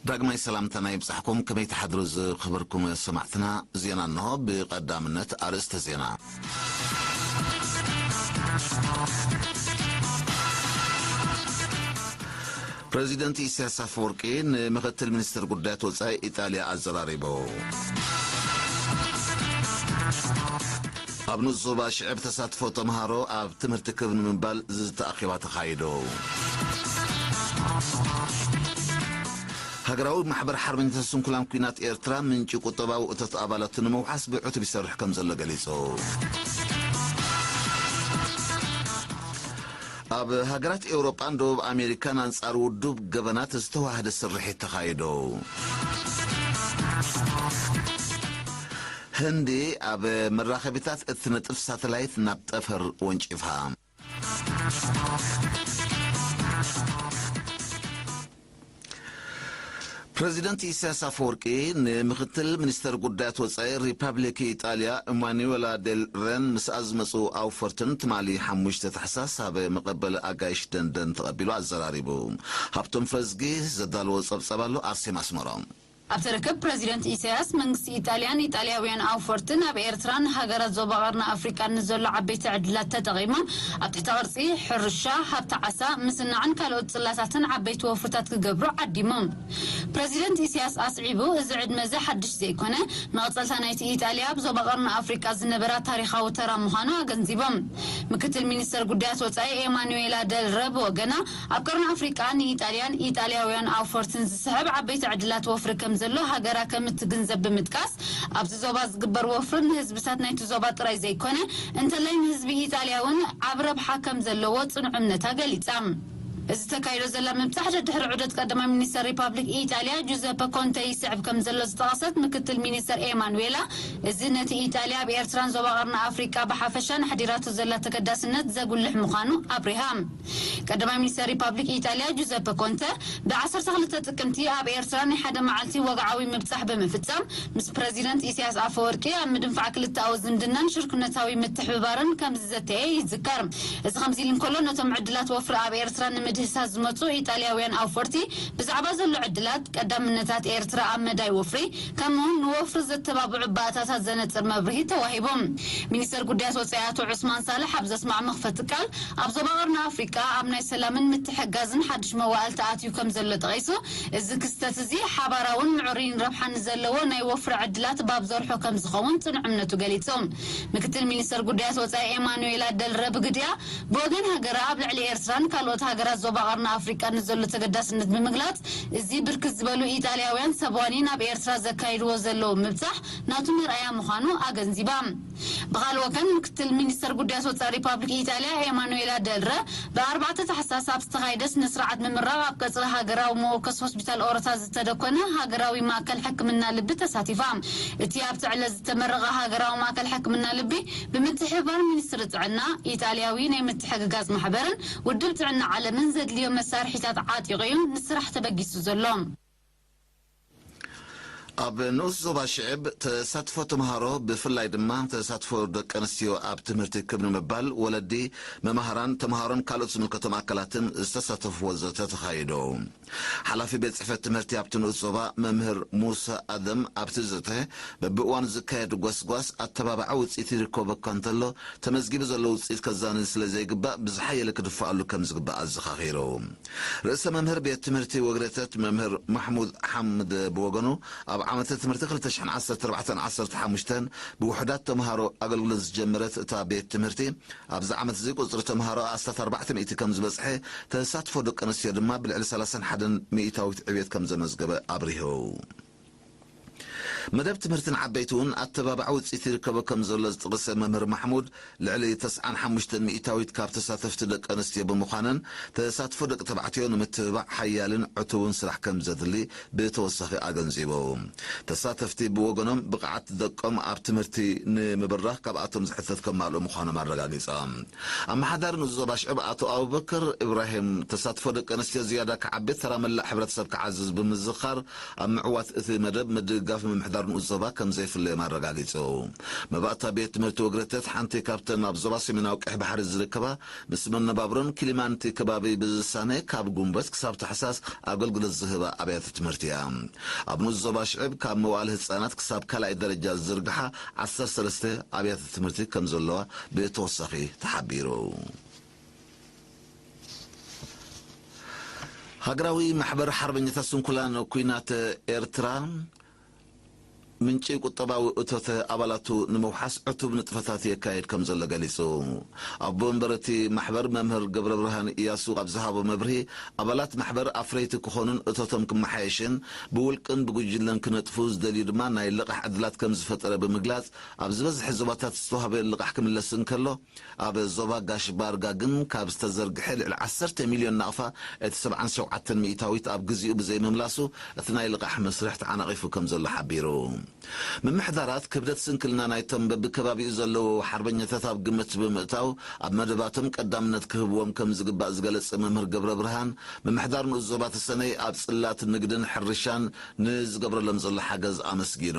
ዳግማይ ሰላምታና ይብጻሕኩም። ከመይ ትሓድሩ ዝኸበርኩም ሰማዕትና? ዜና እንሆ። ብቐዳምነት ኣርእስተ ዜና። ፕረዚደንት ኢሳያስ ኣፈወርቂ ንምክትል ሚኒስትር ጉዳያት ወጻኢ ኢጣልያ ኣዘራሪቡ። ኣብ ንኡስ ዞባ ሽዕብ ተሳትፎ ተምሃሮ ኣብ ትምህርቲ ክብ ንምባል ዝተኣኼባ ተኻይዱ። ሃገራዊ ማሕበር ሓርበኛታት ስንኩላን ኲናት ኤርትራ ምንጪ ቁጠባዊ እቶት ኣባላቱ ንምውሓስ ብዕቱብ ይሰርሕ ከም ዘሎ ገሊጹ። ኣብ ሃገራት ኤውሮጳን ደቡብ ኣሜሪካን ኣንጻር ውዱብ ገበናት ዝተዋህደ ስርሒት ተኻይዱ። ህንዲ ኣብ መራኸቢታት እትነጥፍ ሳተላይት ናብ ጠፈር ወንጪፋ። ፕረዚደንት ኢሳያስ ኣፈወርቂ ንምክትል ሚኒስተር ጉዳያት ወጻኢ ሪፓብሊክ ኢጣልያ ኢማኑዌላ ዴል ሬን ምስኣ ዝመጹ ኣውፈርትን ትማሊ ሓሙሽተ ታሕሳስ ኣብ መቐበሊ ኣጋይሽ ደንደን ተቐቢሉ ኣዘራሪቡ። ሃብቶም ፈዝጊ ዘዳለዎ ጸብጸብ ኣሎ። ኣርሴማ ኣስመሮም። ኣብቲ ርክብ ፕረዚደንት ኢሳያስ መንግስቲ ኢጣልያን ኢጣልያውያን ኣውፈርትን ኣብ ኤርትራን ሃገራት ዞባ ቀርኒ ኣፍሪቃን ንዘሎ ዓበይቲ ዕድላት ተጠቒሞም ኣብ ትሕተ ቅርጺ፣ ሕርሻ፣ ሃብቲ ዓሳ፣ ምስናዕን ካልኦት ጽላታትን ዓበይቲ ወፍርታት ክገብሩ ዓዲሞም። ፕረዚደንት ኢሳያስ ኣስዒቡ፣ እዚ ዕድመ እዚ ሓድሽ ዘይኮነ፣ መቐጸልታ ናይቲ ኢጣልያ ኣብ ዞባ ቀርኒ ኣፍሪቃ ዝነበራ ታሪኻዊ ተራ ምዃኑ ኣገንዚቦም። ምክትል ሚኒስተር ጉዳያት ወጻኢ ኤማኑዌላ ደል ረ ብወገና፣ ኣብ ቀርኒ ኣፍሪቃ ንኢጣልያን ኢጣልያውያን ኣውፈርትን ዝስሕብ ዓበይቲ ዕድላት ወፍሪ ከም ዘሎ ሃገራ ከም እትግንዘብ ብምጥቃስ፣ ኣብዚ ዞባ ዝግበር ወፍሪ ንህዝብታት ናይቲ ዞባ ጥራይ ዘይኮነ፣ እንተላይ ንህዝቢ ኢጣልያ እውን ዓቢ ረብሓ ከም ዘለዎ ጽኑዕ እምነታ ገሊጻ። እዚ ተካይዶ ዘላ ምብጻሕ ደድሕሪ ዑደት ቀዳማይ ሚኒስተር ሪፓብሊክ ኢጣልያ ጁዘፐ ኮንተ ይስዕብ ከም ዘሎ ዝጠቐሰት ምክትል ሚኒስተር ኤማኑዌላ፣ እዚ ነቲ ኢጣልያ ኣብ ኤርትራን ዞባ ቀርኒ ኣፍሪቃ ብሓፈሻን ኣሕዲራቶ ዘላ ተገዳስነት ዘጉልሕ ምዃኑ ኣብሪሃ። ቀዳማይ ሚኒስተር ሪፓብሊክ ኢጣልያ ጁዘፐ ኮንተ ብ ዓሰርተ ክልተ ጥቅምቲ ኣብ ኤርትራ ናይ ሓደ መዓልቲ ወግዓዊ ምብጻሕ ብምፍጻም፣ ምስ ፕረዚደንት ኢሳያስ ኣፈወርቂ ኣብ ምድንፋዕ ክልተኣዊ ዝምድናን ሽርክነታዊ ምትሕብባርን ከም ዝዘተየ ይዝከር። እዚ ከምዚ ኢሉ እንከሎ፣ ነቶም ዕድላት ወፍሪ ኣብ ኤርትራ ንምድህሳስ ዝመጹ ኢጣልያውያን ኣውፈርቲ ብዛዕባ ዘሎ ዕድላት፣ ቀዳምነታት ኤርትራ ኣብ መዳይ ወፍሪ፣ ከምኡውን ንወፍሪ ዘተባብዑ ባእታታት ዘነጽር መብርሂ ተዋሂቡ። ሚኒስተር ጉዳያት ወጻኢ ኣቶ ዑስማን ሳልሕ ኣብ ዘስማዕ መኽፈቲ ቃል፣ ኣብ ዞባ ቀርኒ ኣፍሪቃ ኣብ ናይ ሰላምን ምትሕግጋዝን ሓድሽ መዋእል ተኣትዩ ከም ዘሎ ጠቒሱ፣ እዚ ክስተት እዚ ሓባራውን ምዕሩይን ረብሓ ንዘለዎ ናይ ወፍሪ ዕድላት ባብ ዘርሖ ከም ዝኸውን ጽኑዕ እምነቱ ገሊጹ። ምክትል ሚኒስተር ጉዳያት ወጻኢ ኤማኑኤላ ደልረ ብግዲኣ፣ ብወገን ሃገራ ኣብ ልዕሊ ኤርትራን ካልኦት ሃገራት ዞባ ቀርኒ ኣፍሪቃን ንዘሎ ተገዳስነት ብምግላጽ፣ እዚ ብርክት ዝበሉ ኢጣልያውያን ሰብ ዋኒን ኣብ ኤርትራ ዘካይድዎ ዘለዉ ምብጻሕ ናቱ መርኣያ ምዃኑ ኣገንዚባ። ብኻልእ ወገን፣ ምክትል ሚኒስተር ጉዳያት ወጻኢ ሪፓብሊክ ኢጣልያ ኤማኑኤላ ደልረ፣ ብ ኣርባዕተ ታሕሳስ ኣብ ዝተኻየደ ስነ ስርዓት ምምራቕ ኣብ ቀጽሪ ሃገራዊ መወከሲ ሆስፒታል ኦሮታ ዝተደኮነ ሃገራዊ ማእከል ሕክምና ልቢ ተሳቲፋ። እቲ ኣብቲ ዕለት ዝተመረቐ ሃገራዊ ማእከል ሕክምና ልቢ፣ ብምትሕብባር ሚኒስትሪ ጥዕና፣ ኢጣልያዊ ናይ ምትሕግጋዝ ማሕበርን ውድብ ጥዕና ዓለምን ዘድልዮ መሳርሒታት ዓጢቑ እዩ ንስራሕ ተበጊሱ ዘሎ። ኣብ ንኡስ ዞባ ሽዕብ ተሳትፎ ተምሃሮ፣ ብፍላይ ድማ ተሳትፎ ደቂ ኣንስትዮ ኣብ ትምህርቲ ክብ ንምባል፣ ወለዲ፣ መማህራን፣ ተምሃሮን ካልኦት ዝምልከቶም ኣካላትን ዝተሳተፍዎ ዘተ ተኻይዱ። ሓላፊ ቤት ጽሕፈት ትምህርቲ ኣብቲ ንኡስ ዞባ መምህር ሙሳ ኣደም ኣብቲ ዘተ፣ በብእዋኑ ዝካየድ ጓስጓስ ኣተባባዒ ውጽኢት ይርከቦ እኳ እንተሎ፣ ተመዝጊቡ ዘሎ ውጽኢት ከዛንን ስለ ዘይግባእ ብዝሓየለ ክድፋኣሉ ከም ዝግባእ ኣዘኻኺሩ። ርእሰ መምህር ቤት ትምህርቲ ወግረተት መምህር ማሕሙድ ሓምድ ብወገኑ፣ ኣብ ዓመተ ትምህርቲ ክልተ ሽሕን ዓሰርተ ኣርባዕተን ዓሰርተ ሓሙሽተን ብውሑዳት ተምሃሮ ኣገልግሎት ዝጀመረት እታ ቤት ትምህርቲ፣ ኣብዚ ዓመት እዚ ቁጽሪ ተምሃሮ ኣስታት ኣርባዕተ ሚእቲ ከም ዝበጽሐ፣ ተሳትፎ ደቂ ኣንስትዮ ድማ ብልዕሊ ሰላሳን ሓደን ሚእታዊት ዕብየት ከም ዘመዝገበ ኣብሪሁ። መደብ ትምህርቲ ንዓበይቲ እውን ኣተባባዒ ውጽኢት ይርከቦ ከም ዘሎ ዝጠቐሰ መምህር ማሕሙድ፣ ልዕሊ ተስዓን ሓሙሽተን ሚእታዊት ካብ ተሳተፍቲ ደቂ ኣንስትዮ ብምዃነን፣ ተሳትፎ ደቂ ተባዕትዮ ንምትብባዕ ሓያልን ዕቱብን ስራሕ ከም ዘድሊ ብተወሳኺ ኣገንዚቡ። ተሳተፍቲ ብወገኖም፣ ብቕዓት ደቆም ኣብ ትምህርቲ ንምብራኽ ካብኣቶም ዝሕተት ከማልኡ ምዃኖም ኣረጋጊጾም። ኣመሓዳሪ ንኡስ ዞባ ሽዕብ ኣቶ ኣቡበከር ኢብራሂም፣ ተሳትፎ ደቂ ኣንስትዮ ዝያዳ ክዓቢ፣ ተራ መላእ ሕብረተሰብ ክዓዝዝ ብምዝኻር፣ ኣብ ምዕዋት እቲ መደብ ምድግጋፍ ምምሕዳር ምምሕዳር ንኡስ ዞባ ከም ዘይፍለዮም ኣረጋጊጹ። መባእታ ቤት ትምህርቲ ወግረተት ሓንቲ ካብተን ኣብ ዞባ ሰሜናዊ ቀይሕ ባሕሪ ዝርከባ ምስ መነባብሮን ክሊማን እቲ ከባቢ ብዝሳነ ካብ ጉንበት ክሳብ ታሕሳስ ኣገልግሎት ዝህባ ኣብያተ ትምህርቲ እያ። ኣብ ንኡስ ዞባ ሽዕብ ካብ መዋእለ ህጻናት ክሳብ ካልኣይ ደረጃ ዝዝርግሓ ዓሰርተ ሰለስተ ኣብያተ ትምህርቲ ከም ዘለዋ ብተወሳኺ ተሓቢሩ። ሃገራዊ ማሕበር ሓርበኛታት ስንኩላን ኲናት ኤርትራ ምንጪ ቁጠባዊ እቶት ኣባላቱ ንምውሓስ ዕቱብ ንጥፈታት የካየድ ከም ዘሎ ገሊጹ። ኣቦ መንበር እቲ ማሕበር መምህር ገብረ ብርሃን እያሱ ኣብ ዝሃቦ መብርሂ፣ ኣባላት ማሕበር ኣፍረይቲ ክኾኑን እቶቶም ክመሓየሽን ብውልቅን ብጉጅለን ክነጥፉ ዝደልዩ ድማ ናይ ልቓሕ ዕድላት ከም ዝፈጠረ ብምግላጽ፣ ኣብ ዝበዝሐ ዞባታት ዝተዋህበ ልቓሕ ክምለስ እንከሎ፣ ኣብ ዞባ ጋሽ ባርጋ ግን ካብ ዝተዘርግሐ ልዕሊ ዓሰርተ ሚልዮን ናቕፋ እቲ ሰብዓን ሸውዓተን ሚእታዊት ኣብ ግዜኡ ብዘይምምላሱ፣ እቲ ናይ ልቓሕ መስርሕ ተዓናቒፉ ከም ዘሎ ሓቢሩ። ምምሕዳራት ክብደት ስንክልና ናይቶም በብከባቢኡ ዘለዉ ሓርበኛታት ኣብ ግምት ብምእታው፣ ኣብ መደባቶም ቀዳምነት ክህብዎም ከም ዝግባእ ዝገለጸ መምህር ገብረ ብርሃን፣ ምምሕዳር ንኡስ ዞባ ተሰነይ ኣብ ጽላት ንግድን ሕርሻን ንዝገብረሎም ዘሎ ሓገዝ ኣመስጊኑ።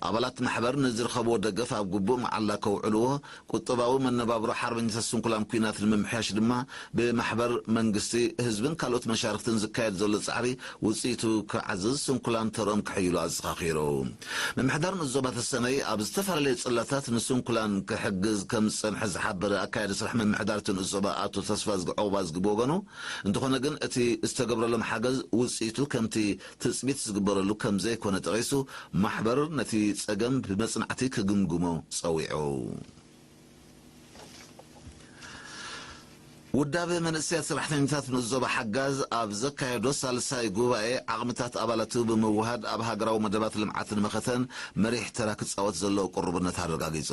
ኣባላት ማሕበር ንዝረኸብዎ ደገፍ ኣብ ግቡእ መዓላ ከውዕልዎ፣ ቁጠባዊ መነባብሮ ሓርበኛታት ስንኩላን ኲናት ንምምሕያሽ ድማ ብማሕበር፣ መንግስቲ፣ ህዝብን ካልኦት መሻርክትን ዝካየድ ዘሎ ጻዕሪ ውጽኢቱ ክዓዝዝ ስንኩላን ተርኦም ክሕይሉ ኣዘኻኺሩ። ምምሕዳር ንኡስ ዞባ ተሰነይ ኣብ ዝተፈላለዩ ጽላታት ንስንኩላን ክሕግዝ ከም ዝጸንሐ ዝሓበረ ኣካያዲ ስራሕ ምምሕዳር እቲ ንኡስ ዞባ ኣቶ ተስፋዝጊ ዑቕባዝጊ ብወገኑ፣ እንተኾነ ግን እቲ ዝተገብረሎም ሓገዝ ውጽኢቱ ከምቲ ትጽቢት ዝግበረሉ ከም ዘይኮነ ጠቒሱ፣ ማሕበር ነቲ ጸገም ብመጽናዕቲ ክግምግሞ ጸዊዑ። ውዳበ መንእሰያት ሰራሕተኛታት ንኡስ ዞባ ሓጋዝ ኣብ ዘካየዶ ሳልሳይ ጉባኤ ዓቕምታት ኣባላቱ ብምውሃድ ኣብ ሃገራዊ መደባት ልምዓት ንመኸተን መሪሕ ተራ ክጻወት ዘለዎ ቅሩብነት ኣረጋጊጹ።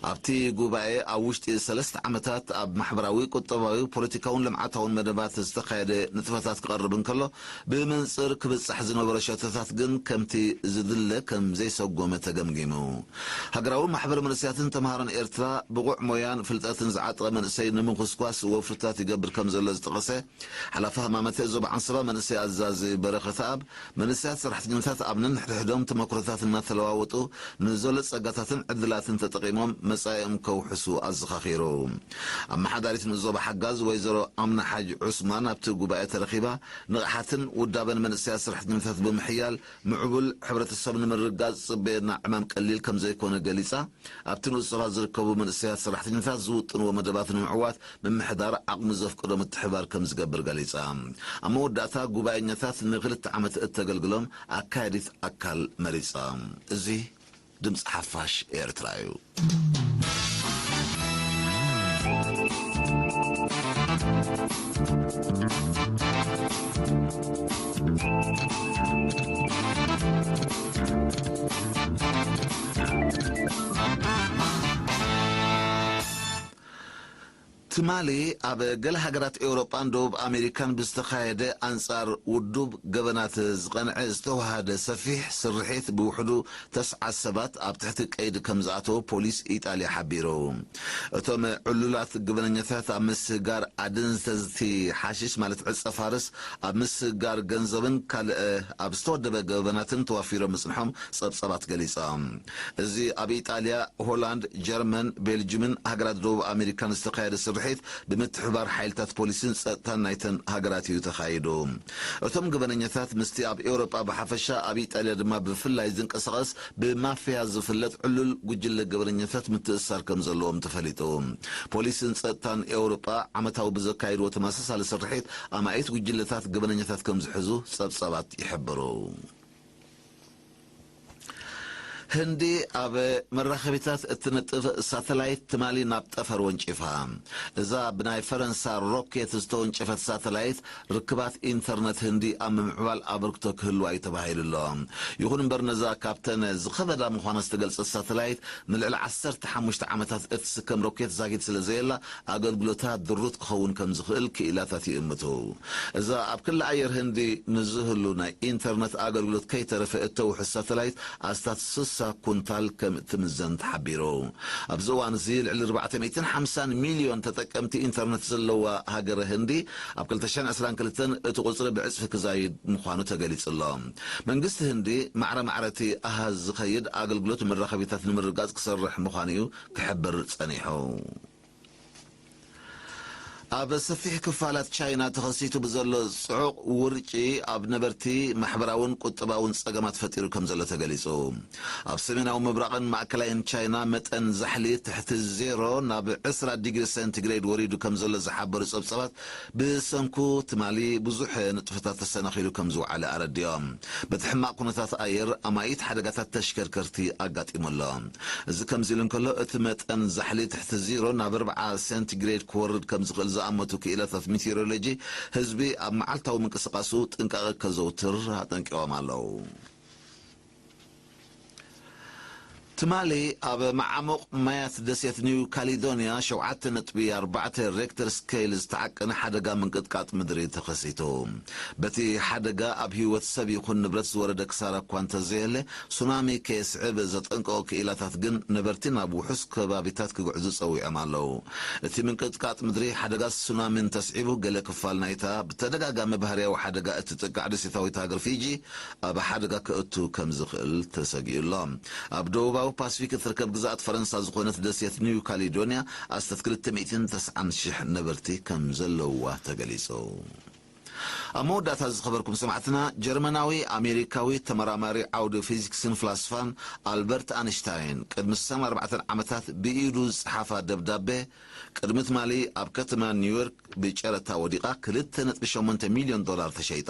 ኣብቲ ጉባኤ ኣብ ውሽጢ ሰለስተ ዓመታት ኣብ ማሕበራዊ፣ ቁጠባዊ፣ ፖለቲካውን ልምዓታውን መደባት ዝተኻየደ ንጥፈታት ክቐርብ እንከሎ፣ ብመንጽር ክብጻሕ ዝነበሮ ሸቶታት ግን ከምቲ ዝድለ ከም ዘይሰጎመ ተገምጊሙ። ሃገራዊ ማሕበር መንእሰያትን ተምሃሮን ኤርትራ ብቑዕ ሞያን ፍልጠትን ዝዓጠቐ መንእሰይ ንምኹስኳስ ወፍርታት ይገብር ከም ዘሎ ዝጠቐሰ ሓላፊ ሃማመተ ዞባ ዓንሰባ መንእሰይ ኣዛዚ በረኸተኣብ፣ መንእሰያት ሰራሕተኛታት ኣብ ነንሕድሕዶም ተመክሮታት እናተለዋወጡ ንዘሎ ጸጋታትን ዕድላትን ተጠቒሞም መጻኢኦም ከውሕሱ ኣዘኻኺሩ። ኣመሓዳሪት ንኡስ ዞባ ሓጋዝ ወይዘሮ ኣምና ሓጅ ዑስማን ኣብቲ ጉባኤ ተረኺባ ንቕሓትን ውዳበን መንእሰያት ሰራሕተኛታት ብምሕያል ምዕቡል ሕብረተሰብ ንምርግጋጽ ዝጽበየና ዕማም ቀሊል ከም ዘይኮነ ገሊጻ፣ ኣብቲ ንኡስ ዞባ ዝርከቡ መንእሰያት ሰራሕተኛታት ዝውጥንዎ መደባት ንምዕዋት ምምሕዳር ዓቕሙ ዘፍቅዶ ምትሕብባር ከም ዝገብር ገሊጻ። ኣብ መወዳእታ ጉባኤኛታት ንክልተ ዓመት እተገልግሎም ኣካያዲት ኣካል መሪጻ። እዚ ድምጺ ሓፋሽ ኤርትራ እዩ። ትማሊ ኣብ ገለ ሃገራት ኤውሮጳን ደቡብ ኣሜሪካን ብዝተኻየደ ኣንጻር ውዱብ ገበናት ዝቐንዐ ዝተዋሃደ ሰፊሕ ስርሒት ብውሕዱ ተስዓት ሰባት ኣብ ትሕቲ ቀይዲ ከም ዝኣተዉ ፖሊስ ኢጣልያ ሓቢሩ። እቶም ዕሉላት ገበነኛታት ኣብ ምስጋር ኣደንዘዝቲ ሓሽሽ ማለት ዕጸ ፋርስ፣ ኣብ ምስጋር ገንዘብን ካልእ ኣብ ዝተወደበ ገበናትን ተዋፊሮም ምጽንሖም ጸብጻባት ገሊጾም። እዚ ኣብ ኢጣልያ፣ ሆላንድ፣ ጀርመን፣ ቤልጅምን ሃገራት ደቡብ ኣሜሪካን ዝተኻየደ ስርሒት ብምትሕብባር ሓይልታት ፖሊስን ጸጥታን ናይተን ሃገራት እዩ ተኻይዱ። እቶም ገበነኛታት ምስቲ ኣብ ኤውሮጳ ብሓፈሻ ኣብ ኢጣልያ ድማ ብፍላይ ዝንቀሳቐስ ብማፍያ ዝፍለጥ ዕሉል ጉጅለ ገበነኛታት ምትእስሳር ከም ዘለዎም ተፈሊጡ። ፖሊስን ጸጥታን ኤውሮጳ ዓመታዊ ብዘካየድዎ ተመሳሳሊ ስርሒት ኣማኢት ጉጅለታት ገበነኛታት ከም ዝሕዙ ጸብጻባት ይሕብሩ። ህንዲ ኣብ መራኸቢታት እትነጥፍ ሳተላይት ትማሊ ናብ ጠፈር ወንጪፋ። እዛ ብናይ ፈረንሳ ሮኬት ዝተወንጨፈት ሳተላይት ርክባት ኢንተርነት ህንዲ ኣብ ምምዕባል ኣበርክቶ ክህልዋ እዩ ተባሂሉ ኣሎ። ይኹን እምበር ነዛ ካብተን ዝኸበዳ ምዃና ዝተገልጸት ሳተላይት ንልዕሊ ዓሰርተ ሓሙሽተ ዓመታት እትስከም ሮኬት ዛጊት ስለ ዘየላ ኣገልግሎታ ድሩት ክኸውን ከም ዝኽእል ክኢላታት ይእምቱ። እዛ ኣብ ክሊ ኣየር ህንዲ ንዝህሉ ናይ ኢንተርነት ኣገልግሎት ከይተረፈ እተውሕስ ሳተላይት ኣስታት ኩንታል ከም እትምዘን ተሓቢሩ። ኣብዚ እዋን እዚ ልዕሊ ኣርባዕተ ሚእትን ሓምሳን ሚልዮን ተጠቀምቲ ኢንተርነት ዘለዋ ሃገረ ህንዲ፣ ኣብ ክልተ ሽሕን ዕስራን ክልተን እቲ ቁጽሪ ብዕጽፊ ክዛይድ ምዃኑ ተገሊጹ ኣሎ። መንግስቲ ህንዲ ማዕረ ማዕረ እቲ ኣሃዝ ዝኸይድ ኣገልግሎት መራኸቢታት ንምርግጋጽ ክሰርሕ ምዃኑ እዩ ክሕብር ጸኒሑ። ኣብ ሰፊሕ ክፋላት ቻይና ተኸሲቱ ብዘሎ ጽዑቕ ውርጪ፣ ኣብ ነበርቲ ማሕበራውን ቁጠባውን ጸገማት ፈጢሩ ከም ዘሎ ተገሊጹ። ኣብ ሰሜናዊ ምብራቕን ማእከላይን ቻይና መጠን ዛሕሊ ትሕቲ ዜሮ ናብ ዕስራ ዲግሪ ሴንቲግሬድ ወሪዱ ከም ዘሎ ዝሓበሩ ጸብጻባት፣ ብሰንኩ ትማሊ ብዙሕ ንጥፈታት ተሰናኺሉ ከም ዝወዓለ ኣረዲኦም። በቲ ሕማቕ ኩነታት ኣየር፣ ኣማኢት ሓደጋታት ተሽከርከርቲ ኣጋጢሙ ኣሎ። እዚ ከምዚ ኢሉ እንከሎ፣ እቲ መጠን ዛሕሊ ትሕቲ ዜሮ ናብ ኣርብዓ ሴንቲግሬድ ክወርድ ከም ዝኽእል ዝኣመቱ ክኢላታት ሜቴሮሎጂ፣ ህዝቢ ኣብ መዓልታዊ ምንቅስቓሱ ጥንቃቐ ከዘውትር ኣጠንቂቖም ኣለዉ። ትማሊ ኣብ መዓሙቕ ማያት ደሴት ኒው ካሊዶንያ ሸውዓተ ነጥቢ ኣርባዕተ ሬክተር ስኬል ዝተዓቀነ ሓደጋ ምንቅጥቃጥ ምድሪ ተኸሲቱ። በቲ ሓደጋ ኣብ ህይወት ሰብ ይኹን ንብረት ዝወረደ ክሳራ እኳ እንተዘየለ፣ ሱናሚ ከየስዕብ ዘጠንቀቑ ክኢላታት ግን ነበርቲ ናብ ውሑስ ከባቢታት ክግዕዙ ጸዊዖም ኣለዉ። እቲ ምንቅጥቃጥ ምድሪ ሓደጋ ሱናሚ እንተስዒቡ፣ ገለ ክፋል ናይታ ብተደጋጋሚ ባህርያዊ ሓደጋ እትጥቃዕ ደሴታዊት ሃገር ፊጂ ኣብ ሓደጋ ከእቱ ከም ዝኽእል ተሰጊኡ ኣሎ። ኣብ ደቡባዊ ፓስፊክ እትርከብ ግዝኣት ፈረንሳ ዝኾነት ደሴት ኒው ካሊዶንያ ኣስታት ክልተ ሚእትን ተስዓን ሽሕ ነበርቲ ከም ዘለውዋ ተገሊጹ። ኣብ መወዳእታ ዝኸበርኩም ሰማዕትና፣ ጀርመናዊ ኣሜሪካዊ ተመራማሪ ዓውዲ ፊዚክስን ፍላስፋን ኣልበርት ኣንሽታይን ቅድሚ ስሳን ኣርባዕተን ዓመታት ብኢዱ ዝጸሓፋ ደብዳቤ ቅድሚ ትማሊ ኣብ ከተማ ኒውዮርክ ብጨረታ ወዲቓ ክልተ ነጥቢ ሸሞንተ ሚልዮን ዶላር ተሸይጣ።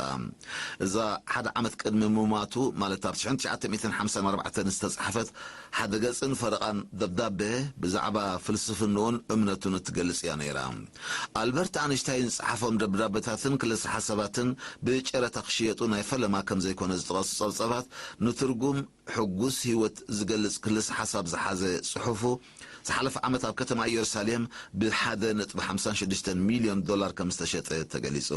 እዛ ሓደ ዓመት ቅድሚ ምማቱ፣ ማለት ኣብ ሽሕን ትሽዓተ ሚእትን ሓምሳን ኣርባዕተን ዝተጻሕፈት ሓደ ገጽን ፈረቓን ደብዳቤ ብዛዕባ ፍልስፍንኡን እምነቱን እትገልጽ እያ ነይራ። ኣልበርት ኣንሽታይን ዝጸሓፎም ደብዳቤታትን ክልሰ ሓሳባትን ብጨረታ ክሽየጡ ናይ ፈለማ ከም ዘይኮነ ዝጠቐሱ ጸብጻባት፣ ንትርጉም ሕጉስ ህይወት ዝገልጽ ክልሰ ሓሳብ ዝሓዘ ጽሑፉ፣ ዝሓለፈ ዓመት ኣብ ከተማ ኢየሩሳሌም ብሓደ ነጥቢ ሓምሳን ሽዱሽተን ሚልዮን ዶላር ከም ዝተሸጠ ተገሊጹ።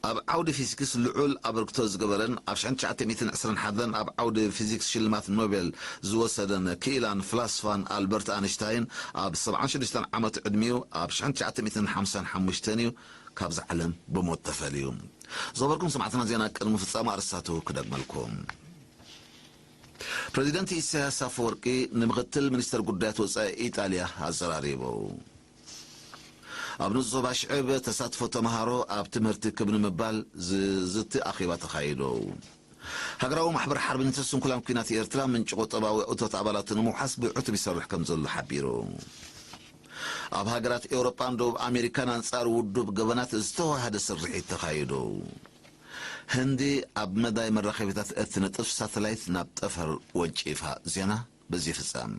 ኣብ ዓውዲ ፊዚክስ ልዑል ኣበርክቶ ዝገበረን ኣብ ሽሕን ትሽዓተ ሚእትን ዕስራን ሓደን ኣብ ዓውዲ ፊዚክስ ሽልማት ኖቤል ዝወሰደን ክኢላን ፍላስፋን ኣልበርት ኣንሽታይን፣ ኣብ ሰብዓን ሽዱሽተን ዓመት ዕድሚኡ ኣብ ሽሕን ትሽዓተ ሚእትን ሓምሳን ሓሙሽተን እዩ ካብዛ ዓለም ብሞት ተፈልዩ። ዝኸበርኩም ሰማዕትና፣ ዜና ቅድሚ ፍጻመ ኣርስታቱ ክደግመልኩም። ፕሬዚደንት ኢሳያስ ኣፈወርቂ ንምኽትል ሚኒስተር ጉዳያት ወጻኢ ኢጣልያ ኣዘራሪቡ። ኣብ ንኡስ ዞባ ሽዕብ ተሳትፎ ተምሃሮ ኣብ ትምህርቲ ክብ ንምባል ዝዝቲ ኣኼባ ተኻይዱ። ሃገራዊ ማሕበር ሓርበኛታት ስንኩላን ኲናት ኤርትራ ምንጪ ቁጠባዊ እቶት ኣባላቱ ንምውሓስ ብዕቱብ ይሰርሕ ከም ዘሎ ሓቢሩ። ኣብ ሃገራት ኤውሮጳን ደቡብ ኣሜሪካን ኣንጻር ውዱብ ገበናት ዝተዋሃደ ስርሒት ተኻይዱ። ህንዲ ኣብ መዳይ መራኸቢታት እትነጥፍ ሳተላይት ናብ ጠፈር ወንጪፋ። ዜና በዚ ይፍጸም።